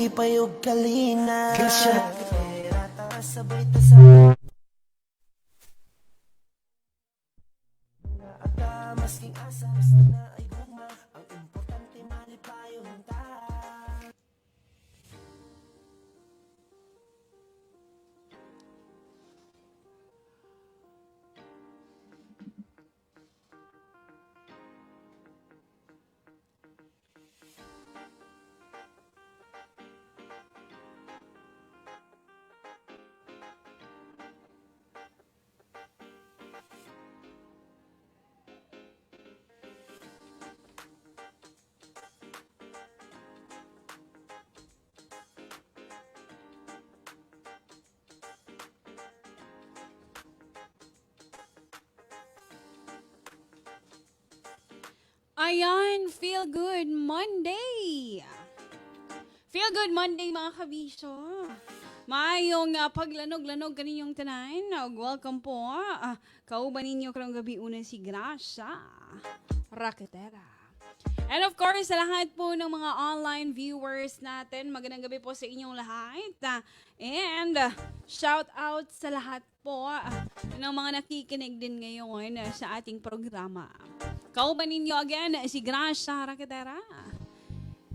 Kalipay ug kalina. Grasya Tara, sabay ta sa Ata masking asa, basta na ay gugma. Ang importante malipayon ta. Ayan, Feel Good Monday! Feel Good Monday, mga kabisyo. Maayong paglanog-lanog kaninyong tanan. Ug welcome po. Kauban ninyo karong gabi una si Gracia Raketera. And of course, sa lahat po ng mga online viewers natin, magandang gabi po sa inyong lahat. And shout out sa lahat po ng mga nakikinig din ngayon sa ating programa. Kauban ninyo again si Gracia Raketera.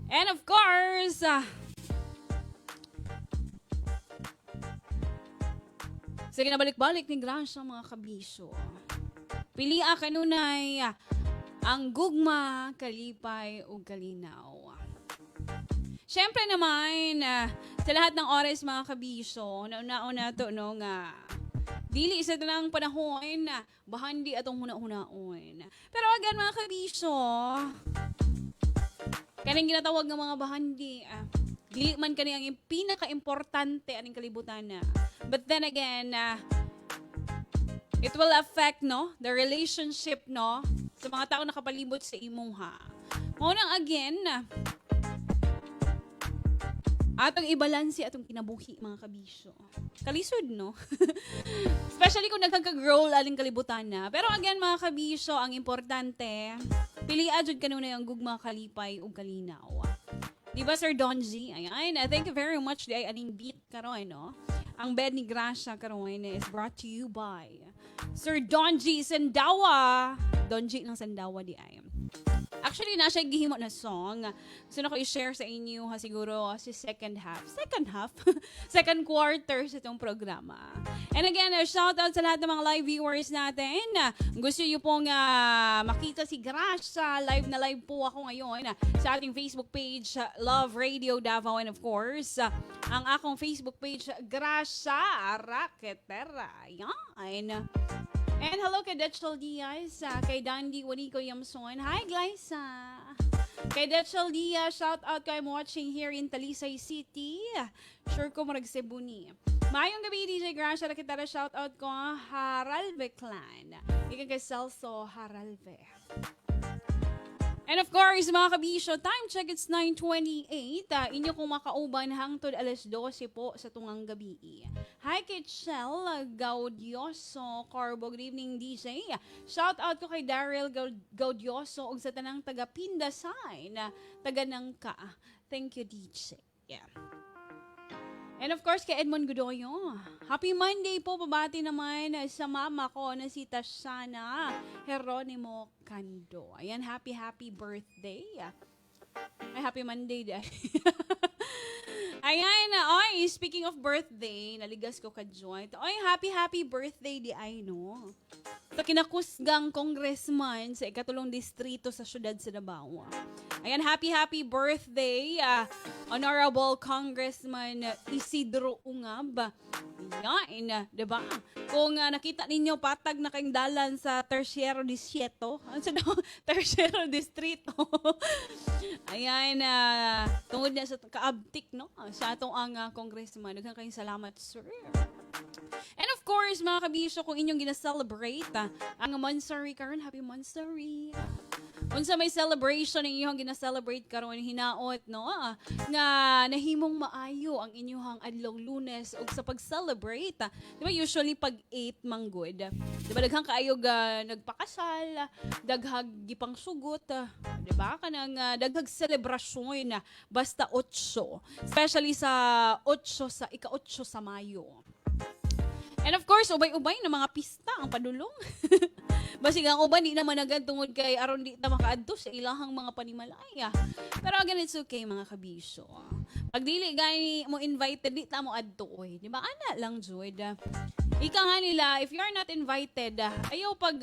And of course, sige na, balik-balik ni Gracia, mga kabisyo. Pilia kanunay ang gugma, kalipay ug kalinaw. Siyempre naman, sa lahat ng oras, mga kabisyo, nauna-una to no nga dili sa tanang panahon, bahandi atong huna-hunaon. Pero again, mga kabisyo, kaning ginatawag nga mga bahandi, dili man kani ang pinaka-importante aning kalibutan na. But then again, it will affect, no, the relationship, no, sa mga tao nakapalibot sa imuha. Mao nang again, atong ibalanse atong kinabuhi, mga kabisyo. Kalisod, no? Especially kung nagkag-roll aling kalibutan na. Pero again, mga kabisyo, ang importante, piliha jud kanunay ang gugma, kalipay ug kalinaw. Di ba, Sir Don G? Ayan, thank you very much di ay aning beat karon, no? Ang bed ni Gracia karon is brought to you by Sir Don G Sandawa. Don G ng Sandawa di ay. Actually, na siya gihimo na song. Gusto na ko i-share sa inyo ha, siguro si second half. Second half? Second quarter sa itong programa. And again, shout out sa lahat ng mga live viewers natin. Gusto niyo pong makita si Gracia, live na live po ako ngayon sa ating Facebook page, Love Radio Davao, and of course, ang akong Facebook page, Gracia Raketera. Yan. And hello kay Detchel Diaz, kay Dandy Juanico Yamson. Hi, Glyza! Kay Detchel Diaz, shout out kay, I'm watching here in Talisay City. Sure ko marag Cebu ni. Maayong gabi, DJ Gracia Raketera, shout out ko Haralve Clan. Ikan kay Celso Haralve. And of course, mga kabisyo, time check, it's 9:28. Inyo kong makauban hangtod alas 12 po sa tungang gabi. Hi kay Chel Gaudioso Corbo. Good evening, DJ. Shout out ko kay Daryl Gaudioso ug sa tanang taga Pindasan, taga Nangka. Thank you, DJ. Yeah. And of course, kay Edmond Godoyo. Happy Monday po. Pabati naman sa mama ko na si Tashana Geronimo Cando. Ayan, happy, happy birthday. Ay, happy Monday day. Ayan, oy, speaking of birthday, naligas ko ka joint. Oy, happy, happy birthday di ay, no? Sa kinakusgang congressman sa ikatulong distrito sa syudad sa Davao. Ayan, happy, happy birthday, Honorable Congressman Isidro Ungab. Yan, di ba? Kung nakita ninyo, patag na kayong dalan sa Tersyero Distrito. Ano sa daw? Tersyero Distrito. Ayan, tungod na sa kaabtik, no? Sa atong ang congressman. Daghang kayong salamat, sir. And of course, mga kabisyo, kung inyong gina-celebrate Ang Monthsary karon, happy Monthsary. Unsa may celebration ang inyong gina-celebrate karon, hinaot, no, nga nahimong maayo ang inyong adlong Lunes ug sa pag-celebrate. Di ba usually pag 8 manggod? Di ba daghang kaayo nagpakasal, daghag gipang sugot, di ba? Kanang daghag selebrasyon na basta 8. Especially sa 8, sa ika-8 sa Mayo. And of course, ubay-ubay na mga pista ang padulong. Basig ang uban di naman agad tungod kay aron di ta makaadto sa ilahang mga panimalaya. Pero again, it's okay, mga kabisyo. Pag dili gani mo invited, di ta mo adto oy. Di ba? Ana lang jud. Ika nga nila, if you are not invited, ayaw pag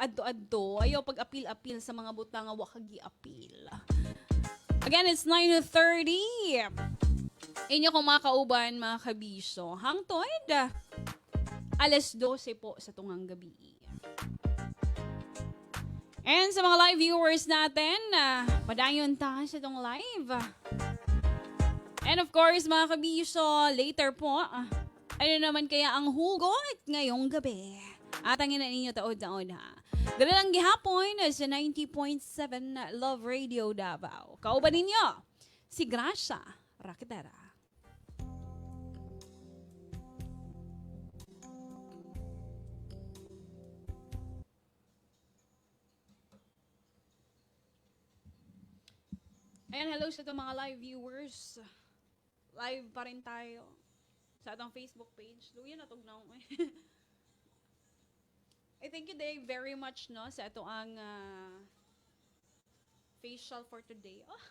adto-adto, ayaw pag apil-apil sa mga butang nga wa ka gi-apil. Again, it's 9:30. Inyo kong mga kauban, mga kabisyo. Hangtod alas 12 po sa tungang gabi. And sa mga live viewers natin, padayon ta sa itong live. And of course, mga kabisyo, later po, ano naman kaya ang hugot ngayong gabi? Atangin na ninyo taod-taod ha. Dala lang gihapon sa 90.7 Love Radio Davao. Kauban ninyo, si Gracia Raketera. Ayan, hello sa itong mga live viewers. Live pa rin tayo sa atong Facebook page. Luya na tugnaw. I thank you, Dave, very much, no, sa ato ang facial for today. Oh,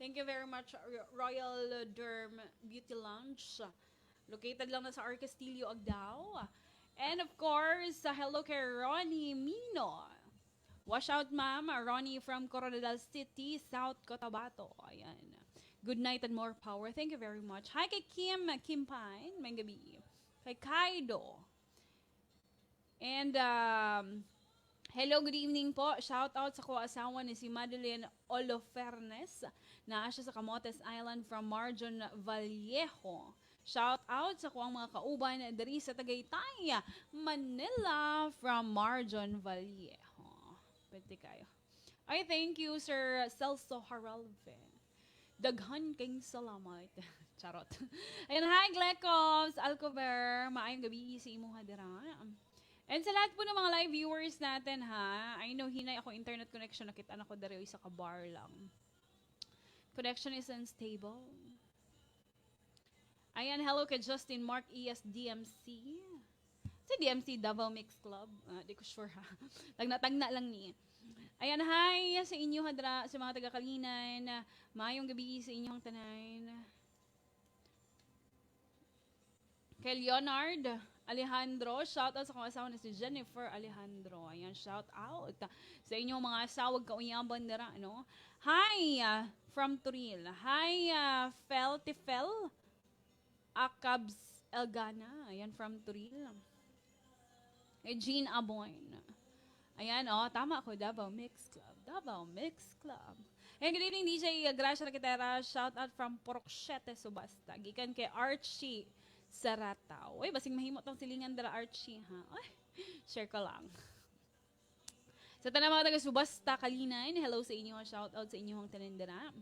thank you very much, Royal Derm Beauty Lounge. Located lang na sa R. Castillo, Agdao. And of course, hello kay Ronnie Mino. Wash out, ma'am. Ronnie from Koronadal City, South Cotabato. Ayan. Good night and more power. Thank you very much. Hi kay Kim, Kim Pine. May gabi. Kay Kaido. And hello, good evening po. Shout out sa ko-asawa ni si Madeline Olofernes. Naa siya sa Camotes Island from Marjon Vallejo. Shout out sa kuang mga kauban diri sa Tagaytay, Manila from Marjon Vallejo. Pwede kayo. Ay, thank you, Sir Celso Haralve. Daghan kayong salamat. Charot. Ayan, hi, Glecovs, Alcover. Maayong gabi sa imong hadira. And sa lahat po ng mga live viewers natin, ha, I know hinay ako internet connection. Nakita na ko dari sa kabar lang. Connection is unstable. Ayan, hello kay Justin Mark E ESDMC. Si DMC Davao Mix Club. Ah, di ko sure ha. Tagna-tagna lang ni. Ayan, hi sa inyo hadra, sa mga taga-Kalinan. Maayong gabi sa inyong tanan. Kay Leonard Alejandro, shout out sa akong asawa na si Jennifer Alejandro. Ayan, shout out sa inyong mga asawag kauyaban dira, no? Hi from Turil. Hi, Fel Tifel Akabs Elgana. Ayan, from Turil. Kay Jean Aboyne. Ayan, oh, tama ako, Davao Mix Club. Davao Mix Club. Ayan, good evening, DJ Gracia Raketera. Shout out from Purok 7, Subasta. Gikan kay Archie Sarataw. Uy, basing mahimo tong silingan dara, Archie, ha? Ay, share ko lang. Sa tanang mga taga Subasta, Kalinan, hello sa inyo. Shout out sa inyong tanan dara.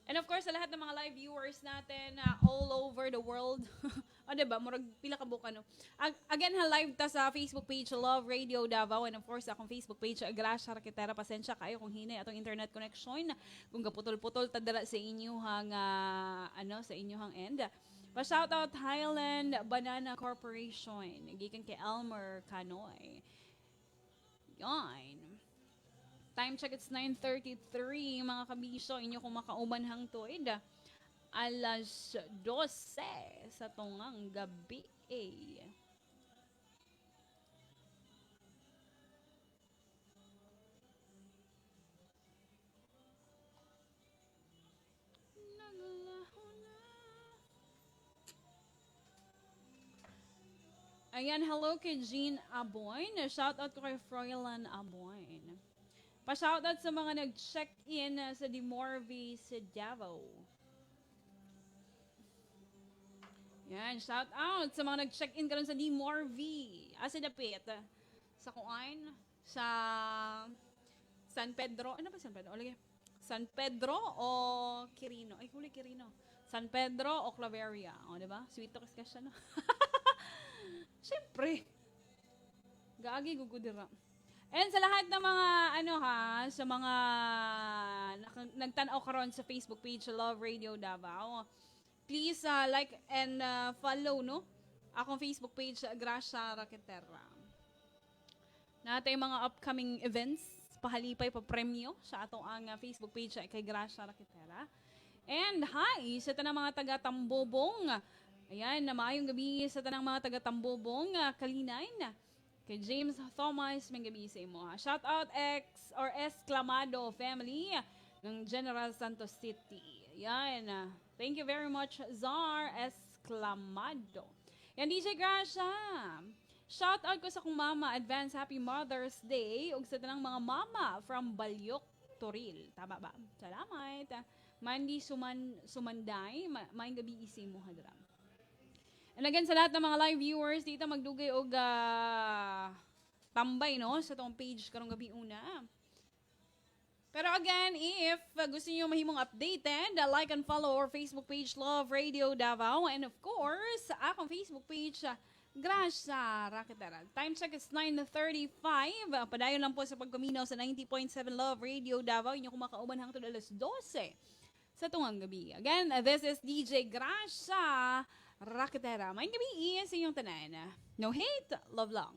And of course, sa lahat ng mga live viewers natin all over the world. O, diba? Murag pila ka buka, no? Again, ha, live ta sa Facebook page Love Radio Davao and of course, sa akong Facebook page, Gracia Raketera. Pasensya kayo kung hinay atong internet connection. Kung gaputol-putol ta dara sa inyong, ano, sa inyong end. Pa-shout out Highland Banana Corporation. Gikan kay Elmer Canoy. Yan. Time check, it's 9:33, mga kabisyo. Inyo kung makauban hangtod alas 12 sa tungang gabi. Eh. Naglaho na. Ayan, hello kay Jean Aboyne. Shout out ko kay Froilan Aboyne. Pa-shoutout sa mga nag-check-in sa Dimorvi sa Davao. Yan, shout out sa mga nag-check-in karon sa Dimorvi. Asa dapit? Sa kuan, sa San Pedro. Ano ba San Pedro? O, lagi. San Pedro o Quirino? Ay, huli Quirino. San Pedro o Claveria. O, di ba? Sweet talk ka siya, no? Siyempre. Gaagi gugudira. And sa lahat ng mga ano ha, sa mga nagtan-aw karon sa Facebook page sa Love Radio Davao, please like and follow, no, akong Facebook page, Gracia Raquetera. Natay mga upcoming events, pahalipay pa premyo sa ato ang Facebook page kay Gracia Raquetera. And hi sa tanang mga taga Tambobong. Ayan, na maayong gabi sa tanang mga taga Tambobong, Kalinain. Kay James Thomas, may gabi sa imo, ha. Shout out X or Esclamado family ng General Santos City. Ayan. Thank you very much, Zar Esclamado. Yan, DJ Gracia. Shout out ko sa akong mama, advance happy Mother's Day ug sa tanang mga mama from Balyok, Toril. Tama ba? Salamat. Mandy Suman Sumanday, maayong gabi sa imo hadra. And again, sa lahat ng mga live viewers dito, magdugay og tambay, no, sa atong page karong gabi una. Pero again, if gusto niyo mahimong updated, like and follow our Facebook page, Love Radio Davao. And of course, akong Facebook page, Gracia Raketera. Time check is 9:35. Padayon lang po sa pagpaminaw sa 90.7 Love Radio Davao. Inyo kumakauban hangtod alas 12 sa tungang gabi. Again, this is DJ Gracia Raketera. Maayong gabi sa inyong tanan. No hate, love lang.